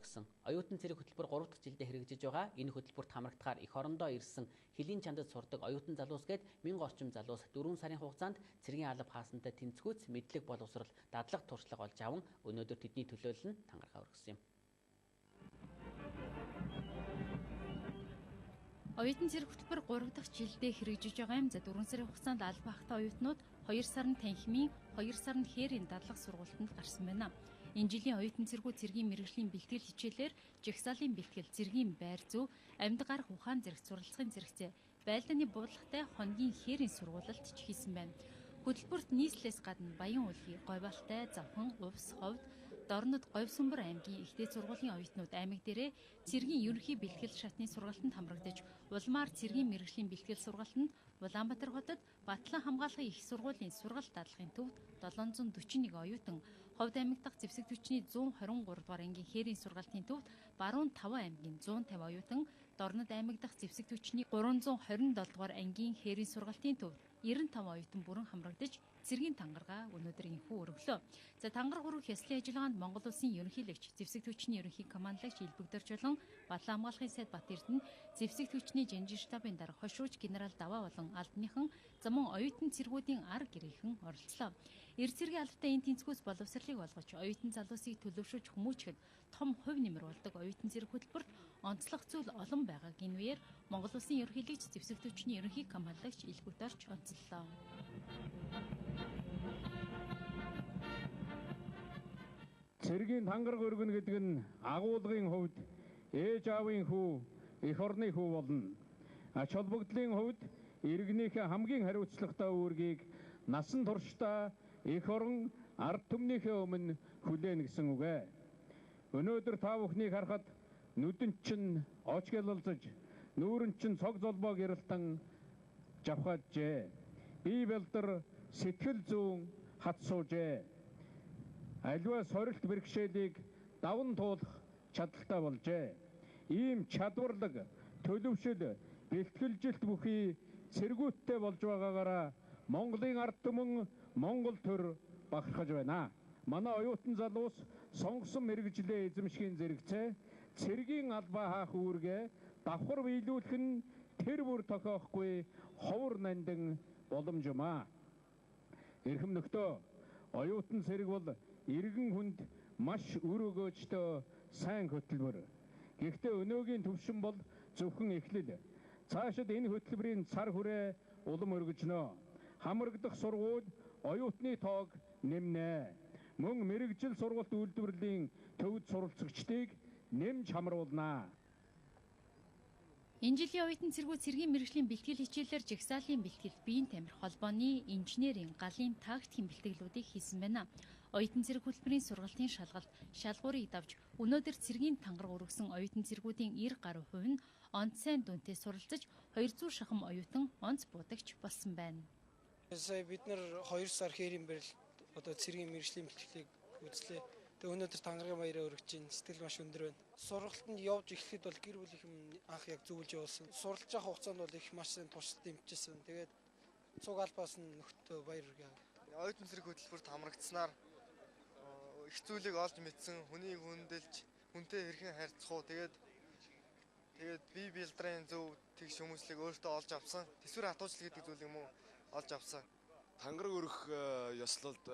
өргөсөн. Оюутан цэрэг хөтөлбөр 3 дахь жилдээ хэрэгжиж байгаа. Энэ хөтөлбөрт хамрагдахаар эх орондоо ирсэн хөлийн чандад сурдаг оюутан залуус гээд 1000 орчим залуус 4 сарын хугацаанд цэргийн алба хаасантай тэнцвүүц мэдлэг боловсрол дадлага туршлага олж аван өнөөдөр тэдний төлөөлөл нь тангараа өргөсөн юм. Оюутан цэрэг хөтөлбөр 3 дахь жилдээ хэрэгжиж байгаа юм. За 4 сарын хугацаанд алба хахтай оюутнууд 2 сарын танхимын, 2 сарын хээрийн дадлага сургалтанд гарсан байна. Энэ жилийн оюутан цэргүүд цэргийн мэргэжлийн бэлтгэл хичээлээр жагсаалын бэлтгэл, цэргийн байр зүй, амьд гарах ухаан зэрэг суралцахын зэрэгцээ байлдааны буудлагатай хоногийн хээрийн сургуулалт ч хийсэн байна. Хөтөлбөрт нийслэлээс гадна Баян-Улгийн, Говьалтай, Завхан, Увс, Ховд, Дорнод, Говьсүмбэр аймгийн ихтэй сургуулийн оюутнууд аймаг дээрээ цэргийн ерөнхий бэлтгэл шатны сургалтанд хамрагдаж, улмаар цэргийн мэргэжлийн бэлтгэл сургалтанд Улаанбаатар хотод Батлан хамгаалахын их сургуулийн сургалт дадлагын төвд 741 оюутан, Ховд аймаг дахь зэвсэг түвшний 123 дугаар ангийн хээрийн сургалтын төвд Баруун 5 аймгийн 150 оюутан, Дорнод аймаг дахь зэвсэг түвшний 327 дугаар ангийн хээрийн сургалтын төвд 95 оюутан бүрэн хамрагдаж цэргийн тангараа өнөөдөр инхүү өргөлөө. За тангараг өргөх ёслолын ажиллагаанд Монгол улсын ерөнхийлөгч, зэвсэг түвшний ерөнхий командлагч Илбэгдэрч болон Балан хамгаалахын сайд Бат Эрдэнэ, зэвсэг түвшний жанжин штабын дарга хошууч генерал Даваа болон албаныхан замун оюутан цэргүүдийн ар гэрийнхэн оролцлоо. Эр цэргийн албатай энэ тэнцвүүс боловсролыг олгож оюутан залуусыг төлөвшөж хүмүүжихэд том хувь нэмэр болдог оюутан цэрэг хөтөлбөрт онцлог зүйл олон байгааг энэ үеэр Монгол улсын ерөнхийлөгч, зэвсэг түвшний ерөнхий командлагч Илбэгдэрч онцлоо. Цэргийн тангараг өргөнө гэдэг нь агуулгын хувьд ээж аавын хүү, эх орны хүү болно. Ач холбогдлын хувьд иргэнийхээ хамгийн хариуцлагатай үүргийг насан туршдаа эх орон ард түмнийхээ өмнө хүлээнэ гэсэн үг ээ. Өнөөдөр та бүхнийг харахад нүдэнд чинь оч гялалзаж, нүүрэнд чинь цог золбоо гэрэлтэн жавхаажээ. Бие бэлдэр сэтгэл зүүн хат суужээ. Аливаа сорилт бэрхшээлийг даван туулах чадaltaй болжээ. Ийм чадварлаг, төлөвшил, бэлтгэлжилт бүхий цэргүүттэй болж байгаагаараа Монголын ард түмэн, Монгол төр бахархаж байна. Манай оюутан залуус сонгосон мэргэжлээ эзэмшихийн зэрэгцээ цэргийн албаа хаах үүргээ давхар биелүүлэх нь тэр бүр тохиохгүй ховор нандин боломж юм аа. Эрхэм нөхдөө, оюутан цэрэг бол иргэн хүнд маш үр өгөөжтэй сайн хөтөлбөр. Гэхдээ өнөөгийн төвшин бол зөвхөн эхлэл. Цаашид энэ хөтөлбөрийн цар хүрээ улам өргөжнө. Хамрагдах сургууль оюутны тоог нэмнэ. Мөн мэргэжил сургалт үйлдвэрлэлийн төвд суралцагчдыг нэмж хамруулнаа. Энэ жилийн оюутан цэргүүд цэргийн мэргэжлийн бэлтгэл хичээлээр жагсаалын бэлтгэл, биеийн тамир, холбооны, инженерийн, галын тактикийн бэлтгэлүүдийг хийсэн байна. Оюутан цэрэг хөтөлбөрийн сургалтын шалгалт, шалгуурыг давж өнөөдөр цэргийн тангараг өргөсөн оюутан цэргүүдийн 90 гаруй хувь нь онц сайн дүнтэй суралцаж 200 шахам оюутан онц буудагч болсон байна. Сая бид нар 2 сар хээрийн барил одоо цэргийн мэргэжлийн бэлтгэлийг үзлээ. Тэгээ өнөөдөр тангараг баяраа өргөж чинь сэтгэл маш өндөр байна. Сургалтанд явж эхлэхэд бол гэр бүлийнхэн анх яг зөвлөж явуулсан. Суралцж явах хугацаанд бол их маш сайн туршилт дэмжижсэн. Тэгээд цуг албаас нь нөхдөд баяр хүргэе. Оюутан цэрэг хөтөлбөрт хамрагдсанаар их зүйлийг олж мэдсэн, хүнийг хүндэлж, хүнтэй хэрхэн харьцах уу, тэгээд бие бэлдрийн зөв тэгш хүмүүслийг өөртөө олж авсан. Тэсвэр хатуучлал гэдэг зүйлийг мөн олж авсан. Тангараг өргөх ёслолд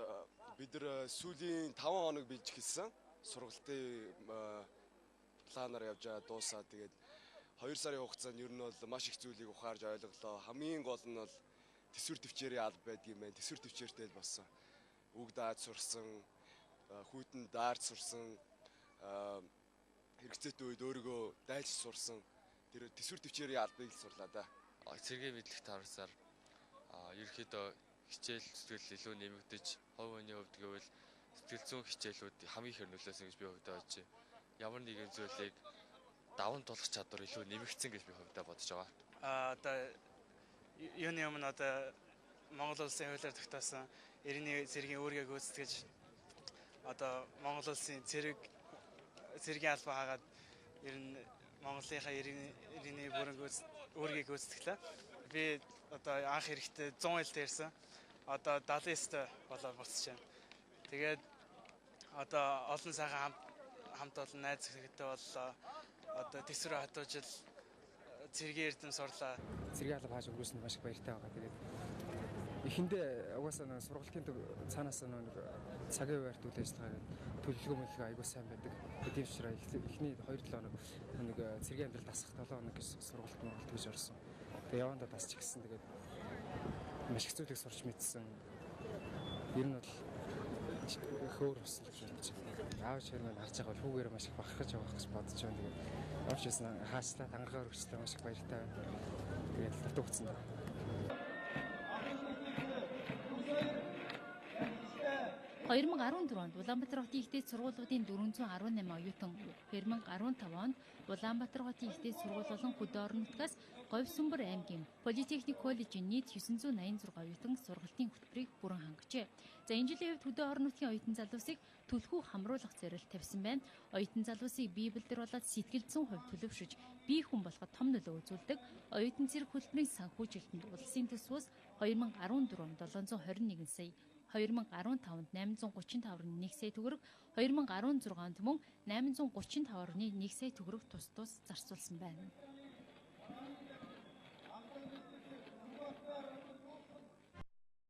бид нар сүүлийн 5 хоног биелж эхэлсэн. Сургалтын планаар явж байгаа дуусаа тэгээд 2 сарын хугацаанд ер нь бол маш их зүйлийг ухаарж ойлголоо. Хамгийн гол нь бол төсвөр төвчээрийн алба байдгийм байх. Төсвөр төвчээртэй л болсон. Үг дааж сурсан, хүйтэн даарч сурсан, хэрэгцээтэй үед өөрийгөө дайлж сурсан. Тэр төсвөр төвчээрийн албыг л сурлаа да. Цэргийн мэдлэгт харсаар ерөнхийдөө хичээл зүтгэл илүү нэмэгдэж, хувь хүний хувьд гэвэл сэтгэл зүйн хичээлүүд хамгийн ихээр нөлөөсөн гэж би хувьдаа бодож байна. Ямар нэгэн зүйлийг даван туулах чадвар илүү нэмэгдсэн гэж би хувьдаа бодож байгаа. Одоо юуны өмнө одоо Монгол улсын хуулиар тогтоосон иргэний цэргийн үүргээ гүйцэтгэж одоо Монгол улсын цэргийн албаа хаагаад ер нь Монголынхаа иргэний бүрэн үүргийг гүйцэтгэлээ. Би одоо анх эрэхтэй 100 хил дээрсэн. Одоо 79-т болоо буцаж байна. Тэгээд одоо олон сайхан хамт олон найз зөхөдтэй боллоо. Одоо төсвөрөө хатуужил цэргийн эрдэм сурлаа. Цэргийн алба хааж өнгөрөөсөнд маш их баяртай байгаа. Тэгээд эхэндээ угаасаа нэг сургалтын цаанаас нэг цагийн хуваарьт үйл ажиллагаа төлөвлөгөө мөлгөө айгуу сайн байдаг. Тийм учраас эхний 2-7 хоног нэг цэргийн амьдрал дасах 7 хоног гэж сургалт Монголд гэж орсон. Тэгээ явандаа дасч гисэн. Тэгээд маш их зүйлийг сурч мэдсэн. Ер нь бол хөөр болсон гэж бодож байна. Аав шир маань харж байгаа бол хүүгээр маш их бахархаж явах гэж бодож байна. Тэгээд орж ирсэн хаачлаа тангараа өргөчлөө маш их баяртай байна. Тэгээд дутуу өгсөн. 2014 онд Улаанбаатар хотын их дээд сургуулиудын 418 оюутан, 2015 онд Улаанбаатар хотын их дээд сургууль болон хөдөө орон нутгаас Говьсүмбэр аймгийн Политехник коллежийн нийт 986 оюутан сургалтын хөтөлбөрийг бүрэн хангажээ. За энэ жилийн хувьд хөдөө орон нутгийн оюутан залуусыг түлхүү хамруулах зорилт тавьсан байна. Оюутан залуусыг бие бэлдэр болоод сэтгэл зүйн хувь төлөвшөж бие хүн болоход том нөлөө үзүүлдэг. Оюутан цэрэг хөтөлбөрийн санхүүжилтэнд улсын төсвөөс 2014 онд 721 сая, 2015-нд 835.1 сая төгрөг, 2016 онд мөн 835.1 сая төгрөг тус тус зарцуулсан байна.